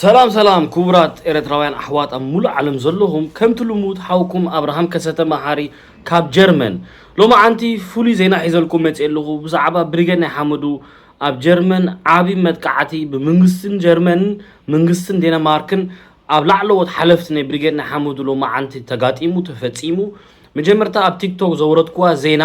ሰላም ሰላም ክቡራት ኤርትራውያን ኣሕዋት ኣብ ሙሉእ ዓለም ዘለኹም፣ ከምቲ ልሙድ ሓውኩም ኣብርሃም ከሰተ መሓሪ ካብ ጀርመን። ሎማዓንቲ ፍሉይ ዜና ሒዘልኩም መፅእ ኣለኹ። ብዛዕባ ብሪጌድ ናይ ሓመዱ ኣብ ጀርመን ዓቢ መጥቃዕቲ ብመንግስትን ጀርመንን መንግስትን ዴንማርክን ኣብ ላዕለዎት ሓለፍቲ ናይ ብሪጌድ ናይ ሓመዱ ሎማዓንቲ ተጋጢሙ ተፈፂሙ። መጀመርታ ኣብ ቲክቶክ ዘውረድኩዋ ዜና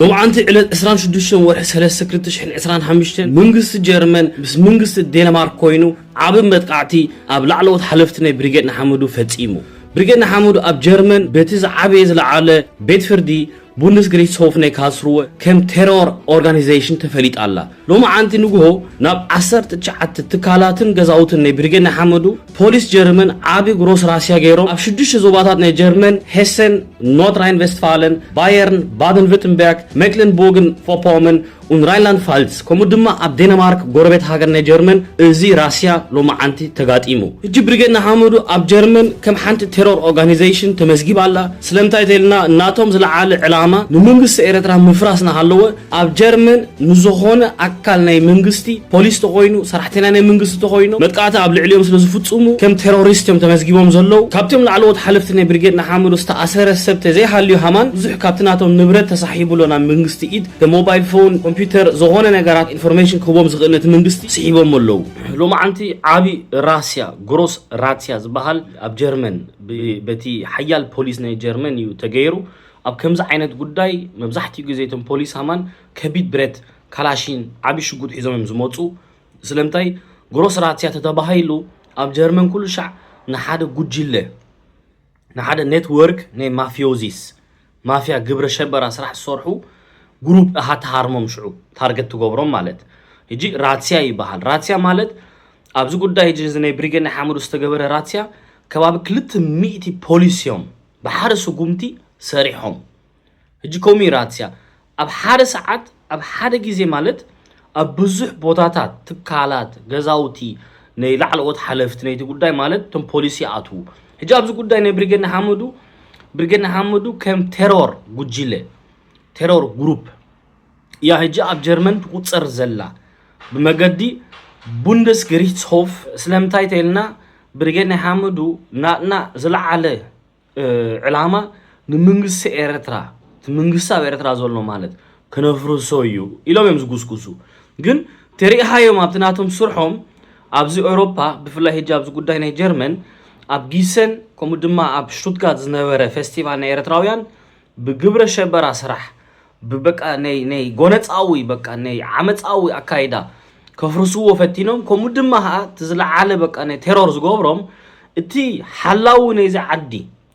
ሎማዓንቲ ዕለት ዕስራን ሽዱሽተን ወርሒ ሰለስተ ክልተ ሽሕን ዕስራን ሓሙሽተን መንግስቲ ጀርመን ምስ መንግስቲ ዴንማርክ ኮይኑ ዓቢ መጥቃዕቲ ኣብ ላዕለዎት ሓለፍቲ ናይ ብሪጌድ ንሓመዱ ፈጺሙ። ብሪጌድ ንሓመዱ ኣብ ጀርመን በቲ ዝዓበየ ዝለዓለ ቤት ፍርዲ ቡንደስገሪችስሆፍ ናይ ካስሩወ ከም ቴሮር ኦርጋኒዜሽን ተፈሊጣ ኣላ። ሎማዓንቲ ንግሆ ናብ ዓሰርተ ትሽዓተ ትካላትን ገዛውትን ናይ ብሪጌድ ንሓመዱ ፖሊስ ጀርመን ዓቢ ግሮስ ራስያ ገይሮም ኣብ ሽዱሽተ ዞባታት ናይ ጀርመን ሄሰን፣ ኖርት ራይን ቬስትፋለን፣ ባየርን፣ ባደን ቨርተንበርግ፣ ሜክለንቡርግን ፎፖመን ኡን ራይንላንድ ፋልስ ከምኡ ድማ ኣብ ዴንማርክ ጎረቤት ሃገር ናይ ጀርመን እዚ ራስያ ሎማዓንቲ ተጋጢሙ። ሕጂ ብሪጌድ ንሓመዱ ኣብ ጀርመን ከም ሓንቲ ቴሮር ኦርጋኒዜሽን ተመዝጊባ ኣላ። ስለምንታይ ተልና ናቶም ዝለዓለ ዕላማ ንመንግስቲ ኤርትራ ምፍራስ እናሃለወ ኣብ ጀርመን ንዝኾነ ኣካል ናይ መንግስቲ ፖሊስ ተኾይኑ ሰራሕተኛ ናይ መንግስቲ ተኾይኑ መጥቃዕቲ ኣብ ልዕሊኦም ስለ ዝፍጽሙ ከም ቴሮሪስት እዮም ተመዝጊቦም ዘለዉ። ካብቶም ላዕለዎት ሓለፍቲ ናይ ብሪጌድ ንሓመዱ ዝተኣሰረ ሰብ ተዘይሃልዩ ሃማን ብዙሕ ካብቲ ናቶም ንብረት ተሳሒቡ ኣሎ ናብ መንግስቲ ኢድ። ከም ሞባይል ፎን፣ ኮምፒውተር ዝኾነ ነገራት ኢንፎርሜሽን ክህቦም ዝኽእል ነቲ መንግስቲ ስሒቦም ኣለዉ። ሎማዓንቲ ዓቢ ራስያ ግሮስ ራስያ ዝበሃል ኣብ ጀርመን ብ- በቲ ሓያል ፖሊስ ናይ ጀርመን እዩ ተገይሩ። ኣብ ከምዚ ዓይነት ጉዳይ መብዛሕትኡ ግዜ እቶም ፖሊስ ሃማን ከቢድ ብረት ካላሺን ዓቢ ሽጉጥ ሒዞም እዮም ዝመፁ። ስለምንታይ ግሮስ ራስያ ተተባሂሉ ኣብ ጀርመን ኩሉ ሻዕ ንሓደ ጉጅለ ንሓደ ኔትወርክ ናይ ማፊዮዚስ ማፍያ ግብረ ሸበራ ስራሕ ዝሰርሑ ግሩፕ ኢኻ ትሃርሞም ሽዑ ታርገት ትገብሮም ማለት። ሕጂ ራስያ ይበሃል። ራስያ ማለት ኣብዚ ጉዳይ ሕጂ እዚ ናይ ብሪጌድ ናይ ሓመዱ ዝተገበረ ራስያ ከባቢ ክልተ ሚእቲ ፖሊስ እዮም ብሓደ ስጉምቲ ሰሪሖም። ሕጂ ከምኡ እዩ ራስያ ኣብ ሓደ ሰዓት ኣብ ሓደ ግዜ ማለት ኣብ ብዙሕ ቦታታት ትካላት ገዛውቲ ናይ ላዕለዎት ሓለፍቲ ናይቲ ጉዳይ ማለት እቶም ፖሊስ ይኣትዉ። ሕጂ ኣብዚ ጉዳይ ናይ ብሪጌድ ንሓመዱ ብሪጌድ ንሓመዱ ከም ቴሮር ጉጅለ ቴሮር ግሩፕ እያ ሕጂ ኣብ ጀርመን ትቁፀር ዘላ ብመገዲ ቡንደስገሪችስሆፍ። ስለምንታይ ተልና ብሪጌድ ናይ ሓመዱ ናትና ዝለዓለ ዕላማ ንመንግስቲ ኤርትራ እቲ መንግስቲ ኣብ ኤርትራ ዘሎ ማለት ክነፍርሶ እዩ ኢሎም እዮም ዝጉስጉሱ። ግን ተሪኢኻዮም ኣብቲ ናቶም ስርሖም ኣብዚ ኤውሮፓ ብፍላይ ሕጂ ኣብዚ ጉዳይ ናይ ጀርመን ኣብ ጊሰን ከምኡ ድማ ኣብ ሽቱትጋርት ዝነበረ ፌስቲቫል ናይ ኤርትራውያን ብግብረ ሸበራ ስራሕ ብበቃ ናይ ናይ ጎነጻዊ በቃ ናይ ዓመጻዊ ኣካይዳ ከፍርስዎ ፈቲኖም። ከምኡ ድማ ኸዓ እቲ ዝለዓለ በቃ ናይ ቴሮር ዝገብሮም እቲ ሓላዊ ናይዚ ዓዲ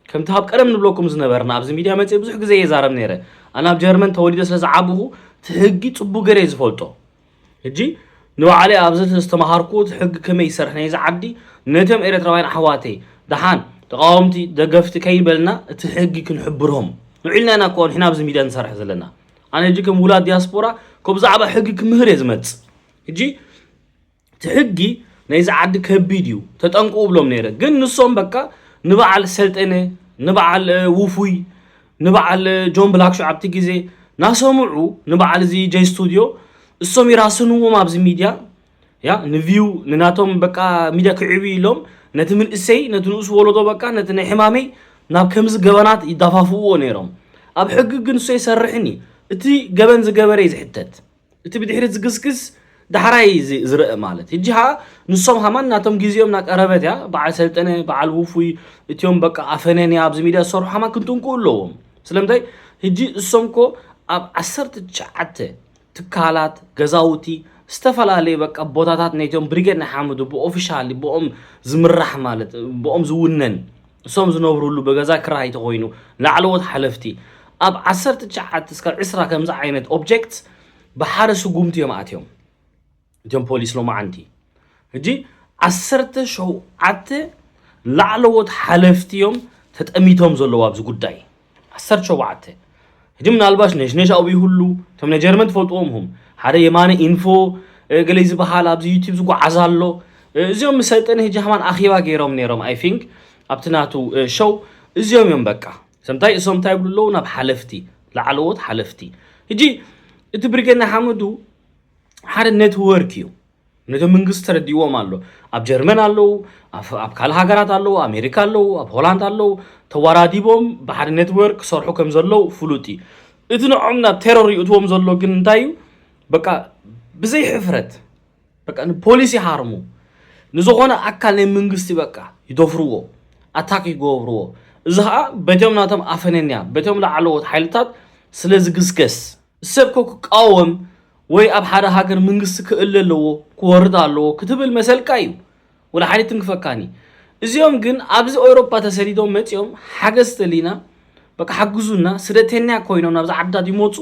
ከምቲ ካብ ቀደም ንብለኩም ዝነበርና ኣብዚ ሚድያ መፅእ ብዙሕ ግዜ እየ ዛረብ ነይረ። ኣነ ኣብ ጀርመን ተወሊደ ስለ ዝዓብኹ እቲ ሕጊ ፅቡቅ ገይረ እየ ዝፈልጦ። ሕጂ ንባዕለይ ኣብዚ ዝተምሃርኩዎ እቲ ሕጊ ከመይ ይሰርሕ ናይዚ ዓዲ ነቶም ኤርትራውያን ኣሕዋተይ ደሓን ተቃወምቲ ደገፍቲ ከይበልና እቲ ሕጊ ክንሕብሮም ውዒልና ኢና እኮ ንሕና ኣብዚ ሚድያ ንሰርሕ ዘለና። ኣነ ሕጂ ከም ውላድ ዲያስፖራ እኮ ብዛዕባ ሕጊ ክምህር እየ ዝመጽእ። ሕጂ እቲ ሕጊ ናይዚ ዓዲ ከቢድ እዩ ተጠንቅቑ ብሎም ነይረ። ግን ንሶም በቃ ንበዓል ሰልጠነ ንበዓል ውፉይ ንበዓል ጆን ብላክ ሾው ኣብቲ ግዜ ናሰምዑ ንበዓል እዚ ጀይ ስቱድዮ እሶም ይራስንዎም ኣብዚ ሚድያ ያ ንቪው ንናቶም በቃ ሚድያ ክዕብዩ ኢሎም ነቲ ምንእሰይ ነቲ ንኡስ ወለዶ በቃ ነቲ ናይ ሕማመይ ናብ ከምዚ ገበናት ይዳፋፍእዎ ነይሮም። ኣብ ሕጊ ግን እሶ ይሰርሕን እዩ። እቲ ገበን ዝገበረ እዩ ዝሕተት። እቲ ብድሕሪት ዝግስግስ ዳሕራይ እዩ ዝ- ዝረአ ማለት። ሕጂ ኸዓ ንሶም ሃማን ናቶም ግዜኦም እናቀረበት እያ። በዓል ሰልጠነ፣ በዓል ውፉይ፣ እቲኦም በቃ ኣፈነን እያ ኣብዚ ሚድያ ዝሰርሑ ሃማን ክንጥንቁ ኣለዎም። ስለምንታይ ሕጂ እሶም ኮ ኣብ ዓሰርተ ትሽዓተ ትካላት፣ ገዛውቲ፣ ዝተፈላለዩ በቃ ቦታታት ናይቶም ብሪጌድ ናይ ሓመዱ ብኦፊሻሊ ብኦም ዝምራሕ ማለት ብኦም ዝውነን እሶም ዝነብሩሉ ብገዛ ክራይ ተኮይኑ ላዕለዎት ሓለፍቲ ኣብ ዓሰርተ ትሽዓተ እስካብ ዕስራ ከምዚ ዓይነት ኦብጀክት ብሓደ ስጉምቲ እዮም ኣትዮም እቶም ፖሊስ ሎማዓንቲ። ሕጂ ዓሰርተ ሸውዓተ ላዕለዎት ሓለፍቲ እዮም ተጠሚቶም ዘለዉ ኣብዚ ጉዳይ። ዓሰርተ ሸውዓተ ሕጂ ምናልባሽ ነሽነሽ ኣብኡ ይህሉ እቶም ናይ ጀርመን ትፈልጥዎም ሁም ሓደ የማነ ኢንፎ ገለይ ዝበሃል ኣብዚ ዩቲብ ዝጓዓዝ ኣሎ። እዚኦም ምስ ሰልጠነ ሕጂ ሃማን ኣኼባ ገይሮም ነይሮም ኣይ ፊንክ ኣብቲ ናቱ ሸው እዚኦም እዮም በቃ ሰምታይ እሶም እንታይ ይብሉ ኣለዉ ናብ ሓለፍቲ ላዕለዎት ሓለፍቲ። ሕጂ እቲ ብሪጌድ ንሓመዱ ሓደ ኔትወርክ እዩ። ነቶም መንግስቲ ተረዲእዎም ኣሎ። ኣብ ጀርመን ኣለዉ፣ ኣብ ካልእ ሃገራት ኣለዉ፣ ኣሜሪካ ኣለዉ፣ ኣብ ሆላንድ ኣለዉ። ተወራዲቦም ብሓደ ኔትወርክ ክሰርሑ ከም ዘለዉ ፍሉጥ እዩ። እቲ ንዖም ናብ ቴሮር ይእትዎም ዘሎ ግን እንታይ እዩ? በቃ ብዘይ ሕፍረት በቃ ንፖሊስ ይሃርሙ፣ ንዝኾነ ኣካል ናይ መንግስቲ በቃ ይደፍርዎ፣ ኣታክ ይገብርዎ። እዚ ኸዓ በቶም ናቶም ኣፈነንያ በቶም ላዕለዎት ሓይልታት ስለ ዝግስገስ፣ ሰብ ኮ ክቃወም ወይ ኣብ ሓደ ሃገር መንግስቲ ክእለ ኣለዎ፣ ክወርድ ኣለዎ ክትብል መሰልካ እዩ። ወላ ሓሊት ትንክፈካኒ። እዚኦም ግን ኣብዚ ኤውሮጳ ተሰዲዶም መጺኦም ሓገዝ ተሊና በቃ ሓግዙና፣ ስደተኛ ኮይኖም ናብዚ ዓድታት ይመጹ።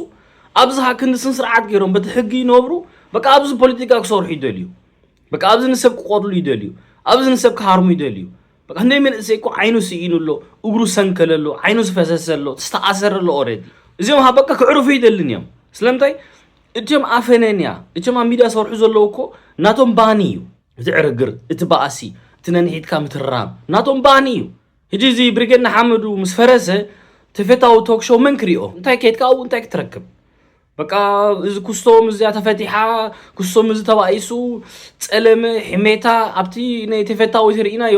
ኣብዚ ኸዓ ክንዲ ስነ ስርዓት ገይሮም በቲ ሕጊ ይነብሩ። በቃ ኣብዚ ፖለቲካ ክሰርሑ ይደልዩ። በቃ ኣብዚ ንሰብ ክቆትሉ ይደልዩ። ኣብዚ ንሰብ ክሃርሙ ይደልዩ። በቃ እንደ መንእሰይ እኮ ዓይኑ ስኢኑ ኣሎ፣ እግሩ ሰንከለ ኣሎ፣ ዓይኑ ዝፈሰሰ ኣሎ፣ ዝተኣሰረ ኣሎ ኦረዲ። እዚኦም ኸዓ በቃ ክዕርፉ ይደልን እዮም። ስለምንታይ? እቲኦም ኣፈነንያ እቲኦም ኣብ ሚድያ ዝሰርሑ ዘለዉ እኮ ናቶም ባኒ እዩ። እቲ ዕርግር፣ እቲ ባእሲ፣ እቲ ነንሒትካ ምትራም ናቶም ባኒ እዩ። ሕጂ እዚ ብሪጌድ ንሓመዱ ምስ ፈረሰ ተፈታዊ ቶክ ሾው መን ክሪኦ? እንታይ ከይድካ ኣብኡ እንታይ ክትረክብ? በቃ እዚ ኩስቶም እዚኣ ተፈቲሓ፣ ኩስቶም እዚ ተባኢሱ፣ ጸለመ፣ ሕሜታ ኣብቲ ናይ ተፈታዊ ትርኢናዮ።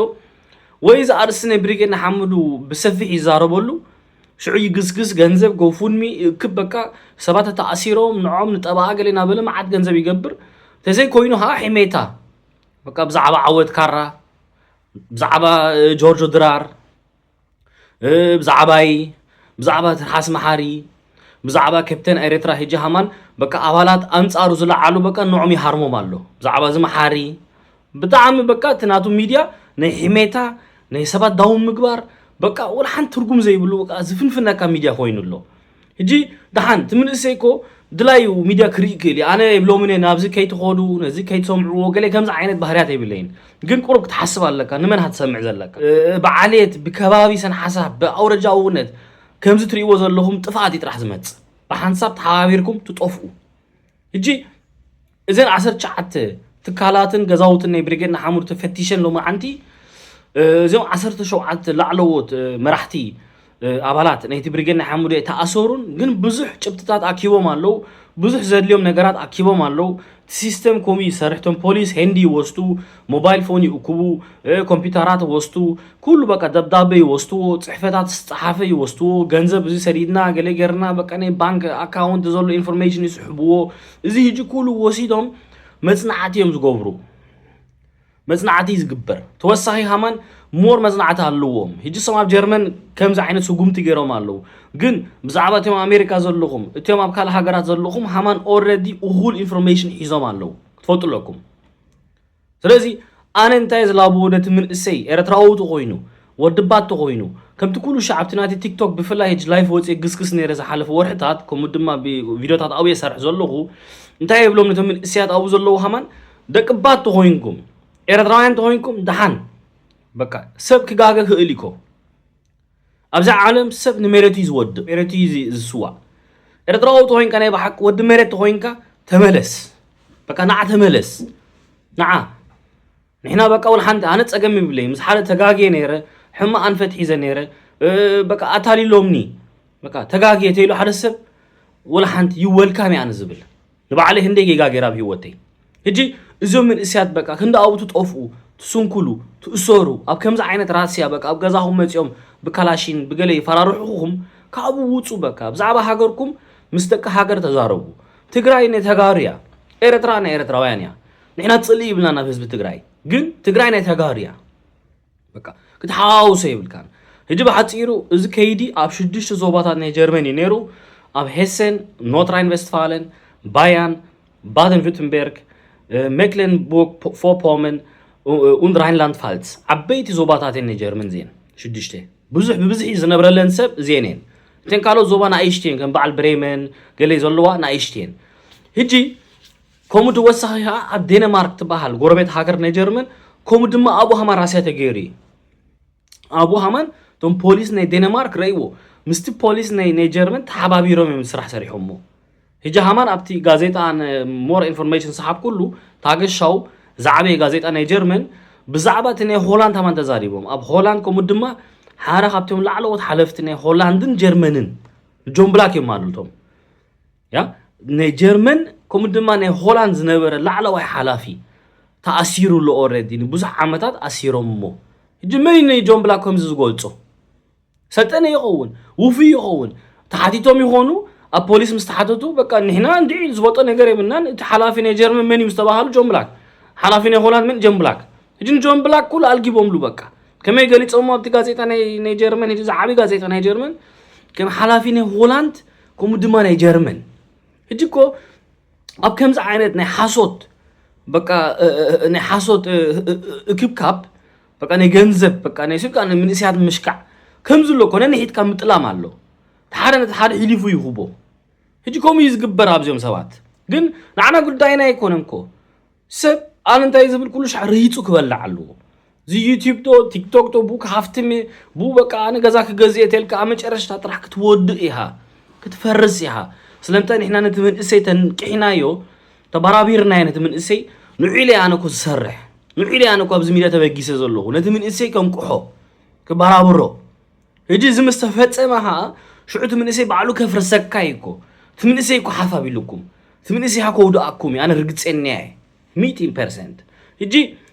ወይ እዚ ኣርእስቲ ናይ ብሪጌድ ንሓመዱ ብሰፊሕ ይዛረበሉ፣ ሽዑ ይግስግስ፣ ገንዘብ ጎፉንሚ ይእክብ፣ በቃ ሰባት ተኣሲሮም ንዖም ንጠበቓ ገለ እናበለ መዓት ገንዘብ ይገብር። ተዘይኮይኑ ኸዓ ሕሜታ በቃ ብዛዕባ ዓወት ካራ፣ ብዛዕባ እ፣ ጆርጆ ድራር፣ እ፣ ብዛዕባይ፣ ብዛዕባ ትርሓስ መሓሪ፣ ብዛዕባ ኬፕተን ኤርትራ ሕጂ ሃማን በቃ ኣባላት ኣንጻሩ ዝለዓሉ በቃ ንዖም ይሃርሞም ኣሎ። ብዛዕባ እዚ መሓሪ ብጣዕሚ በቃ እቲ ናቱ ሚድያ ናይ ሕሜታ፣ ናይ ሰባት ዳውን ምግባር፣ በቃ ወላ ሓንቲ ትርጉም ዘይብሉ በቃ ዝፍንፍነካ ሚድያ ኮይኑ ኣሎ። ሕጂ ደሓን እቲ መንእሰይ እኮ ድላዩ ሚድያ ክርኢ ይክእል እዩ። ኣነ ይብሎምን እየ ናብዚ ከይትኸዱ፣ ነዚ ከይትሰምዕዎ፣ ገለ ከምዚ ዓይነት ባህርያት የብለይን። ግን ቁሩብ ክትሓስብ ኣለካ፣ ንመን ሃትሰምዕ ዘለካ? እ፣ ብዓሌት፣ ብከባቢ ሰንሓሳብ፣ ብኣውረጃውነት ከምዚ ትርእይዎ ዘለኹም ጥፍኣት እዩ ጥራሕ ዝመጽእ። ብሓንሳብ ተሓባቢርኩም ትጠፍኡ። ሕጂ እዘን ዓሰርተ ትሽዓተ ትካላትን ገዛውትን ናይ ብሪጌድ ንሓመዱ ተፈቲሸን ሎማዓንቲ፣ እ፣ እዚኦም ዓሰርተ ሸውዓተ ላዕለዎት፣ እ፣ መራሕቲ፣ እ፣ ኣባላት ናይቲ ብሪጌድ ንሓመዱ ተኣሰሩን፣ ግን ብዙሕ ጭብጥታት ኣኪቦም ኣለዉ፣ ብዙሕ ዘድልዮም ነገራት ኣኪቦም ኣለዉ። እቲ ሲስተም ከምኡ ይሰርሕ፣ እቶም ፖሊስ ሄንዲ ይወስዱ፣ ሞባይል ፎን ይእክቡ፣ እ፣ ኮምፒውተራት ይወስዱ፣ ኩሉ በቃ ደብዳቤ ይወስድዎ፣ ጽሕፈታት ዝጸሓፈ ይወስድዎ፣ ገንዘብ እዚ ሰዲድና፣ ገለ ጌርና፣ በቃ ናይ ባንክ ኣካውንት ዘሎ ኢንፎርሜሽን ይስሕብዎ። እዚ ሕጂ ኩሉ ወሲዶም መጽናዕቲ እዮም ዝገብሩ። መጽናዕቲ እዩ ዝግበር። ተወሳኺ ከማን ሞር መጽናዕቲ ኣለዎም። ሕጂ እሶም ኣብ ጀርመን ከምዚ ዓይነት ስጉምቲ ገይሮም ኣለዉ። ግን ብዛዕባ እቶም ኣብ ኣሜሪካ ዘለኹም፣ እቶም ኣብ ካልእ ሃገራት ዘለኹም ከማን ኦልረዲ እኹል ኢንፎርሜሽን ሒዞም ኣለዉ። ክትፈልጡ ኣለኩም። ስለዚ ኣነ እንታይ ዝላብዎ ነቲ መንእሰይ ኤርትራዊ ተኾይኑ፣ ወዲ ባት ተኾይኑ፣ ከምቲ ኩሉ ሻዕ ኣብቲ ናተይ ቲክቶክ ብፍላይ ሕጂ ላይፍ ወፅየ ግስግስ ነይረ ዝሓለፈ ወርሕታት፣ ከምኡ ድማ ብ-፣ ቪዲዮታት ኣብኡ የሰርሕ ዘለኹ፣ እንታይ የብሎም ነቶም መንእሰያት ኣብኡ ዘለዉ ከማን፣ ደቂ ባት ተኾይንኩም፣ ኤርትራውያን ተኾይንኩም፣ ደሓን፣ በቃ፣ ሰብ ክጋገ ክእል እኮ። ኣብዛ ዓለም ሰብ ንመሬቱ እዩ ዝወድቕ፣ መሬቱ እዩ ዚ-፣ ዝስዋእ። ኤርትራዊ ተኾይንካ፣ ናይ ብሓቂ ወዲ መሬት ተኾይንካ፣ ተመለስ። በቃ፣ ንዓ ተመለስ። ንዓ። ንሕና በቃ፣ ወላ ሓንቲ፣ ኣነ ጸገም ይብለይ። ምስ ሓደ ተጋግየ ነይረ፣ ሕማቕ ኣንፈት ሒዘ ነይረ፣ እ፣ በቃ፣ ኣታሊሎምኒ። በቃ፣ ተጋግየ ተይሉ ሓደ ሰብ፣ ወላ ሓንቲ፣ you welcome እየ ኣነ ዝብል። ንባዕለይ ክንደይ ጌጋ ገይረ ኣብ ህይወተይ። ሕጂ እዞም መንእሰያት በቃ ክንዲ ኣብኡ ትጠፍኡ፣ ትስንኩሉ፣ ትእሰሩ፣ ኣብ ከምዚ ዓይነት ራስያ በቃ ኣብ ገዛኹም መጺኦም ብካላሺን ብገለ ይፈራርሑኹም፣ ካብኡ ውጹ በቃ። ብዛዕባ ሃገርኩም ምስ ደቂ ሃገር ተዛረቡ። ትግራይ ናይ ተጋሩ እያ። ኤርትራ ናይ ኤርትራውያን እያ። ንሕና ጽልኢ ይብልና ናብ ህዝቢ ትግራይ። ግን ትግራይ ናይ ተጋሩ እያ። በቃ ክትሓዋውሶ የብልካን። ሕጂ ብሓጺሩ እዚ ከይዲ ኣብ ሽዱሽተ ዞባታት ናይ ጀርመን እዩ ነይሩ። ኣብ ሄሰን፣ ኖርት ራይን ቨስትፋለን፣ ባያን፣ ባደን ቪርተንበርግ፣ እ፣ ሜክለንቡርግ ፖ-፣ ፎፖመን፣ ኡ-፣ ኡ-፣ ኡንድ ራይንላንድ ፋልትስ። ዓበይቲ ዞባታት እየን ናይ ጀርመን እዚኤን ሽዱሽተ። ብዙሕ ብብዝሒ ዝነብረለን ሰብ እዚኤን እየን። እተን ካልኦት ዞባ ንኣይሽቲ እየን፣ ከም በዓል ብሬመን ገለ ዘለዋ ንኣይሽቲ እየን። ሕጂ ከምኡ ድወሳኺ ኸዓ ኣብ ዴንማርክ ትበሃል ጎረቤት ሃገር ናይ ጀርመን፣ ከምኡ ድማ ኣብኡ ሃማን ራስያ ተገይሩ እዩ። ኣብኡ ሃማን እቶም ፖሊስ ናይ ዴንማርክ ረእይዎ፣ ምስቲ ፖሊስ ናይ፣ ናይ ጀርመን ተሓባቢሮም እዮም ስራሕ ሰሪሖሞ። ሕጂ ሃማን ኣብቲ ጋዜጣ ን-፣ ሞር ኢንፎርሜሽን ዝሰሓብኩሉ ታገሻው ዝዓበየ ጋዜጣ ናይ ጀርመን ብዛዕባ እቲ ናይ ሆላንድ ሃማን ተዛሪቦም። ኣብ ሆላንድ ከምኡ ድማ ሓደ ካብቶም ላዕለዎት ሓለፍቲ ናይ ሆላንድን ጀርመንን ጆን ብላክ እዮም ማለት እቶም። ያ፣ ናይ ጀርመን ከምኡ ድማ ናይ ሆላንድ ዝነበረ ላዕለዋይ ሓላፊ ተኣሲሩ ኣሎ። ኦረዲ ንብዙሕ ዓመታት ኣሲሮምዎ። ሕጂ መን እዩ ንጆን ብላክ ከምዚ ዝገልጾ? ሰልጠነ ይኸውን፣ ውፉይ ይኸውን፣ ተሓቲቶም ይኾኑ። ኣብ ፖሊስ ምስ ተሓተቱ፣ በቃ ንሕና እንድዒ ዝፈልጦ ነገር የብልናን፣ እቲ ሓላፊ ናይ ጀርመን መን እዩ ምስ ተባሃሉ፣ ጆን ብላክ፣ ሓላፊ ናይ ሆላንድ መን? ጆን ብላክ። ሕጂ ንጆን ብላክ ኩሉ ኣልጊቦምሉ። በቃ ከመይ ገሊጾሞ ኣብቲ ጋዜጣ ናይ ናይ ጀርመን፣ ሕጂ ዝዓቢ ጋዜጣ ናይ ጀርመን፣ ከም ሓላፊ ናይ ሆላንድ፣ ከምኡ ድማ ናይ ጀርመን። ሕጂ እኮ ኣብ ከምዚ ዓይነት ናይ ሓሶት፣ በቃ እ- እ- እ- ናይ ሓሶት እ- እ- እ- እክብካብ፣ በቃ ናይ ገንዘብ፣ በቃ ናይ ስልካ፣ ናይ መንእሰያት ምሽካዕ፣ ከምዚ ኣሎ እኮ ነንሒትካ ምጥላም ኣሎ። ሓደ ነቲ ሓደ ሒሊፉ ይህቦ። ሕጂ ከምኡ እዩ ዝግበር ኣብዚኦም ሰባት። ግን ንዓና ጉዳይና ኣይኮነን እኮ። ሰብ ኣነ እንታይ ዝብል ኩሉ ሻዕ ርሂጹ ክበልዕ ኣለዎ። እዚ ዩቲዩብ ዶ ቲክቶክ ዶ ብኡ ክሃፍትም እየ፣ ብኡ በቃ ኣነ ገዛ ክገዝእ እየ ተልካ ኣብ መጨረሽታ ጥራሕ ክትወድእ ኢኻ፣ ክትፈርስ ኢኻ። ስለምንታይ ንሕና ነቲ መንእሰይ ተንቂሕናዮ፣ ተባራቢርናዮ ነቲ መንእሰይ። ንዑ ኢለ ኣነ እኮ ዝሰርሕ፣ ንዑ ኢለ ኣነ እኮ ኣብዚ ሚድያ ተበጊሰ ዘለኹ ነቲ መንእሰይ ከንቅሖ፣ ክበራብሮ። ሕጂ እዚ ምስ ተፈጸመ ኸኣ ሽዑ እቲ መንእሰይ ባዕሉ ከፍርሰካ እዩ እኮ። እቲ መንእሰይ እኮ ሓፍ ኣቢሉኩም፣ እቲ መንእሰይ ከውድኣኩም እዩ። ኣነ ርግጸኛ እየ ሚእቲ ፐርሰንት። ሕጂ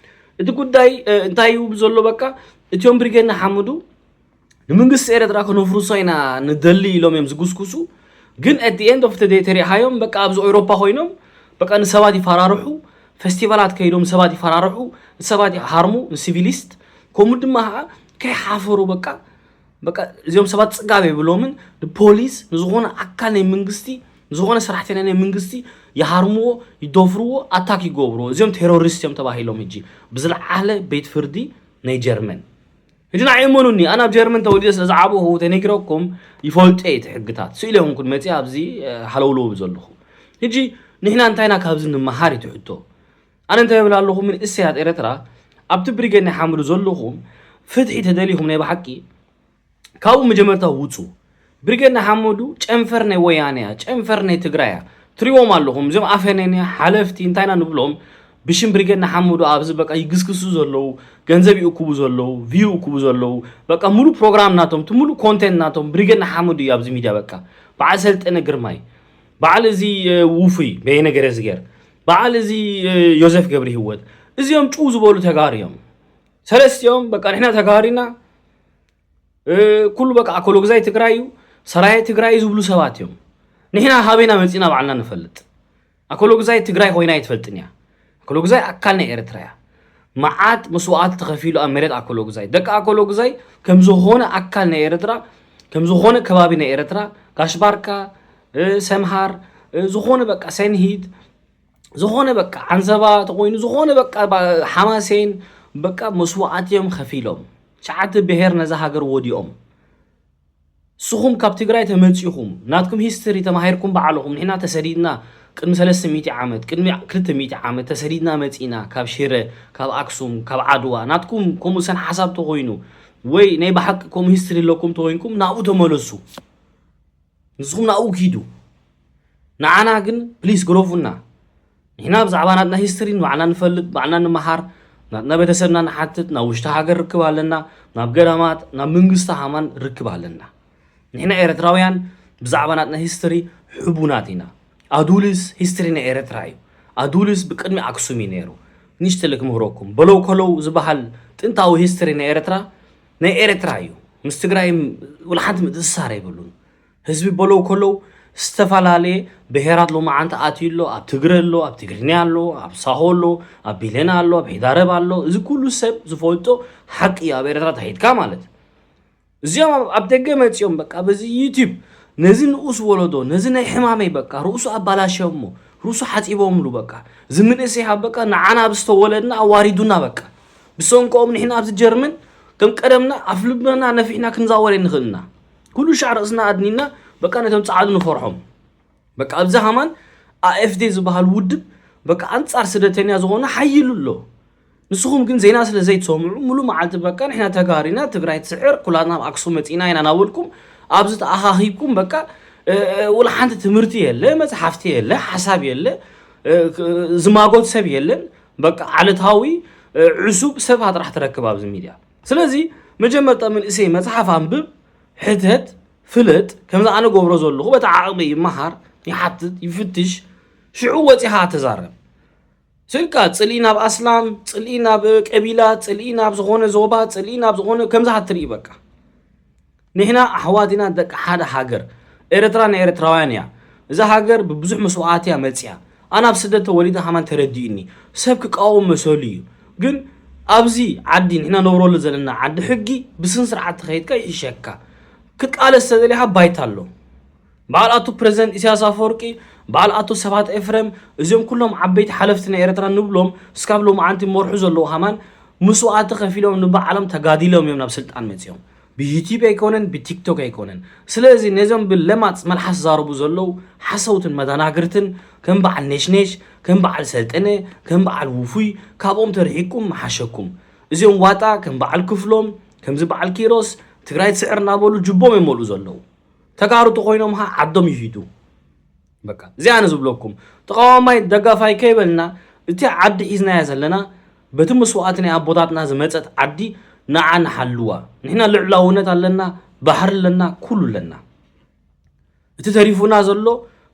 እቲ ጉዳይ እ፣ እንታይ እዩ ዘሎ? በቃ እቲኦም ብሪጌድ ንሓመዱ ንመንግስቲ ኤርትራ ከነፍርሶ ኢና ንደሊ ኢሎም እዮም ዝጉስጉሱ። ግን at the end of the day ተሪእኻዮም በቃ ኣብዚ ኤውሮፓ ኮይኖም በቃ ንሰባት ይፈራርሑ፣ ፌስቲቫላት ከይዶም ሰባት ይፈራርሑ፣ ንሰባት ይሃርሙ፣ ንሲቪሊስት። ከምኡ ድማ ከዓ ከይሓፈሩ በቃ በቃ እዚኦም ሰባት ጽጋብ የብሎምን። ንፖሊስ ንዝኾነ ኣካል ናይ መንግስቲ፣ ንዝኾነ ሰራሕተኛ ናይ መንግስቲ ይሃርምዎ፣ ይደፍርዎ፣ ኣታክ ይገብርዎ። እዚኦም ቴሮሪስት እዮም ተባሂሎም ሕጂ ብዝለዓለ ቤት ፍርዲ ናይ ጀርመን። ሕጂ ንዓይ እመኑኒ፣ ኣነ ኣብ ጀርመን ተወሊደ ስለ ዝዓበኹ ተነጊረኩም ይፈልጦ እየ እቲ ሕግታት። ስኢለ ይኹንኩን መፂኣ ኣብዚ እ፣ ሃለውለው ዘለኹ። ሕጂ ንሕና እንታይ ኢና ካብዚ ንምሃር እዩ እቲ ሕቶ። ኣነ እንታይ እብል ኣለኹ፣ መንእሰያት ኤርትራ ኣብቲ ብሪጌድ ናይ ሓመዱ ዘለኹም ፍትሒ ተደሊኹም ናይ ብሓቂ ካብኡ መጀመርታ ውፁ። ብሪጌድ ንሓመዱ ጨንፈር ናይ ወያነ እያ፣ ጨንፈር ናይ ትግራይ እያ። ትሪዎም ኣለኹም እዚኦም ኣፈነነ ሓለፍቲ እንታይ ኢና ንብሎም? ብሽም ብሪጌድ ንሓመዱ ኣብዚ በቃ ይግስግሱ ዘለዉ፣ ገንዘብ ይእክቡ ዘለዉ፣ ቪው ይእክቡ ዘለዉ፣ በቃ ሙሉ ፕሮግራም ናቶም፣ እቲ ሙሉ ኮንቴንት ናቶም ብሪጌድ ንሓመዱ እዩ ኣብዚ ሚድያ። በቃ በዓል ሰልጠነ ግርማይ፣ በዓል እዚ እ፣ ውፉይ በየነ ገረዝገር፣ በዓል እዚ እ፣ ዮዘፍ ገብረ ህይወት፣ እዚኦም ጭው ዝበሉ ተጋሩ እዮም። ሰለስቲኦም በቃ ንሕና ተጋሩ ኢና፣ እ፣ ኩሉ በቃ ኣኮሎግዛይ ትግራይ እዩ፣ ሰራየ ትግራይ እዩ ዝብሉ ሰባት እዮም። ንሕና ሃበይና መፂና ባዕልና ንፈልጥ። ኣኮሎግዛይ ትግራይ ኮይና ኣይትፈልጥን እያ። ኣኮሎግዛይ ኣካል ናይ ኤርትራ እያ። መዓት መስዋዕቲ ተኸፊሉ ኣብ መሬት ኣኮሎግዛይ። ደቂ ኣኮሎግዛይ ከም ዝኾነ ኣካል ናይ ኤርትራ፣ ከም ዝኾነ ከባቢ ናይ ኤርትራ፣ ጋሽ ባርካ፣ እ፣ ሰምሃር፣ እ፣ ዝኾነ በቃ ሰንሂት፣ ዝኾነ በቃ ዓንሰባ ተኾይኑ፣ ዝኾነ በቃ ባ-፣ ሓማሴን በቃ መስዋዕቲ እዮም ከፊሎም። ትሽዓተ ብሄር ነዛ ሃገር ወዲኦም። ንስኹም ካብ ትግራይ ተመጺኹም፣ ናትኩም ሂስትሪ ተማሂርኩም ባዕልኹም፣ ንሕና ተሰዲድና ቅድሚ ሰለስተ ሚእቲ ዓመት፣ ቅድሚ ክልተ ሚእቲ ዓመት ተሰዲድና መጺና፣ ካብ ሽረ፣ ካብ ኣክሱም፣ ካብ ዓድዋ። ናትኩም ከምኡ ሰን ሓሳብ ተኾይኑ፣ ወይ ናይ ብሓቂ ከምኡ ሂስትሪ ኣለኩም ተኾይንኩም፣ ናብኡ ተመለሱ። ንስኹም ናብኡ ኪዱ። ንዓና ግን ፕሊስ ግረፉና። ንሕና ብዛዕባ ናትና ሂስትሪ ንባዕልና ንፈልጥ፣ ባዕልና ንምሃር፣ ናትና ቤተሰብና ንሓትት፣ ናብ ውሽጢ ሃገር ርክብ ኣለና፣ ናብ ገዳማት፣ ናብ መንግስቲ ሃማን ርክብ ኣለና። ንሕና ኤርትራውያን ብዛዕባ ናትና ሂስትሪ ሕቡናት ኢና። ኣዱልስ ሂስትሪ ናይ ኤርትራ እዩ። ኣዱልስ ብቅድሚ ኣክሱም እዩ ነይሩ። ንእሽተይ ክምህረኩም። በለው ከለው ዝበሃል ጥንታዊ ሂስትሪ ናይ ኤርትራ፣ ናይ ኤርትራ እዩ። ምስ ትግራይ ወላ ሓንቲ ምትእስሳር የብሉን። ህዝቢ በለው ከለው ዝተፈላለየ ብሄራት ሎማዓንቲ ኣትዩ ኣሎ። ኣብ ትግረ ኣሎ፣ ኣብ ትግርኛ ኣሎ፣ ኣብ ሳሆ ኣሎ፣ ኣብ ቢለና ኣሎ፣ ኣብ ሒዳረብ ኣሎ። እዚ ኩሉ ሰብ ዝፈልጦ ሓቂ እዩ፣ ኣብ ኤርትራ ተኸይድካ ማለት። እዚኦም ኣብ፣ ኣብ ደገ መጺኦም በቃ በዚ ዩቲዩብ ነዚ ንኡስ ወለዶ፣ ነዚ ናይ ሕማመይ በቃ ርእሱ ኣባላሽዮሞ፣ ርእሱ ሓጺቦምሉ በቃ። እዚ መንእሰይ ሃብ በቃ ንዓና ኣብ ዝተወለድና ኣዋሪዱና በቃ። ብሰንኮኦም ንሕና ኣብዚ ጀርመን ከም ቀደምና ኣፍ ልብና ነፊሕና ክንዛወር ኣይንኽእልና። ኩሉ ሻዕ ርእስና ኣድኒና በቃ ነቶም ጻዕዱ ንፈርሖም። በቃ ኣብዚ ሃማን ኣኤፍዴ ዝበሃል ውድብ በቃ ኣንጻር ስደተኛ ዝኾነ ሓይሉ ኣሎ። ንስኹም ግን ዜና ስለ ዘይትሰምዑ ሙሉ መዓልቲ በቃ ንሕና ተጋሪና ትግራይ ትስዕር ኩላትና ኣብ ኣክሱም መጺና ኢና ናበልኩም ኣብዚ ተኣኻኺብኩም በቃ እ፣ እ፣ ወላ ሓንቲ ትምህርቲ የለ፣ መጽሓፍቲ የለ፣ ሓሳብ የለ፣ እ፣ ክ-፣ ዝማጎት ሰብ የለን። በቃ ዓለታዊ እ፣ ዕሱብ ሰብ ጥራሕ ትረክብ ኣብዚ ሚድያ። ስለዚ መጀመርታ መንእሰይ መጽሓፍ ኣንብብ፣ ሕተት፣ ፍለጥ፣ ከምዚ ኣነ ገብሮ ዘለኹ በቲ ዓቕሚ ይመሃር፣ ይሓትት፣ ይፍትሽ፣ ሽዑ ወጺኻ ተዛረብ። ስልካ ጽልኢ ናብ ኣስላም፣ ጽልኢ ናብ ቀቢላ፣ ጽልኢ ናብ ዝኾነ ዞባ፣ ጽልኢ ናብ ዝኾነ ከምዚ ሃትርኢ በቃ። ንሕና ኣሕዋት ኢና፣ ደቂ ሓደ ሃገር። ኤርትራ ንኤርትራውያን እያ። እዛ ሃገር ብብዙሕ መስዋዕቲ እያ መጽያ። ኣነ ኣብ ስደት ተወሊደ ሃማን ተረዲእኒ። ሰብ ክቃወም መሰሉ እዩ። ግን ኣብዚ ዓዲ ንሕና ነብረሉ ዘለና ዓዲ ሕጊ ብስን ስርዓት ተኸይድካ ይሕሸካ። ክትቃለስ ተደሊኻ ባይታ ኣሎ። በዓል ኣቶ ፕረዚደንት ኢሳያስ ኣፈወርቂ፣ በዓል ኣቶ ሰባት ኤፍረም፣ እዚኦም ኩሎም ዓበይቲ ሓለፍቲ ናይ ኤርትራ ንብሎም እስካብ ሎማዓንቲ መርሑ ዘለዉ ሃማን ምስዋዕቲ ከፊሎም ንባዕሎም ተጋዲሎም እዮም ናብ ስልጣን መጺኦም። ብዩቲብ ኣይኮነን፣ ብቲክቶክ ኣይኮነን። ስለዚ ነዞም ብለማጽ መልሓስ ዝዛረቡ ዘለዉ ሓሰውትን መዳናግርትን ከም በዓል ነሽነሽ፣ ከም በዓል ሰልጠነ፣ ከም በዓል ውፉይ ካብኦም ተርሒቅኩም መሓሸኩም። እዚኦም ዋጣ ከም በዓል ክፍሎም፣ ከምዚ በዓል ኪሮስ ትግራይ ትስዕር እናበሉ ጅቦም የመልኡ ዘለዉ። ተጋሩ ተኾይኖም ኸዓ ዓዶም ይሂዱ። በቃ እዚኣ ኣነ ዝብለኩም ተቃዋማይ ደጋፋይ ከይበልና እቲ ዓዲ ሒዝናያ ዘለና በቲ መስዋእቲ ናይ ኣቦታትና ዝመፀት ዓዲ ንዓ ንሓልዋ። ንሕና ልዕላውነት ኣለና፣ ባሕሪ ኣለና፣ ኩሉ ኣለና። እቲ ተሪፉና ዘሎ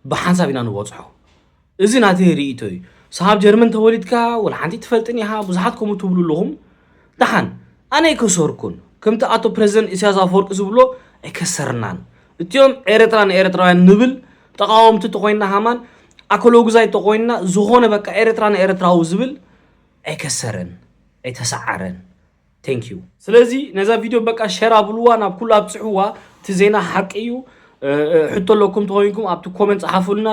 ብሓንሳብ ኢና ንበፅሖ። እዚ ናተይ ርእይቶ እዩ። ሳብ ጀርመን ተወሊድካ ወላ ሓንቲ ትፈልጥን ኢኻ፣ ብዙሓት ከምኡ ትብሉ ኣለኹም። ደሓን ኣነ ኣይከሰርኩን። ከምቲ ኣቶ ፕረዚደንት ኢሳያስ ኣፈወርቂ ዝብሎ ኣይከሰርናን። እቲኦም ኤርትራ ንኤርትራውያን ንብል ተቃወምቲ ተኾይንና ሃማን ኣኮሎጉዛይ ተኾይንና ዝኾነ በቃ ኤርትራ ንኤርትራዊ ዝብል ኣይከሰረን ኣይተሰዓረን። Thank you። ስለዚ ነዛ ቪድዮ በቃ ሸር ኣብልዋ፣ ናብ ኩሉ ኣብፅሕዋ። እቲ ዜና ሓቂ እዩ። እ፣ እ፣ ሕቶ ኣለኩም ተኾይንኩም ኣብቲ ኮመንት ፀሓፉልና።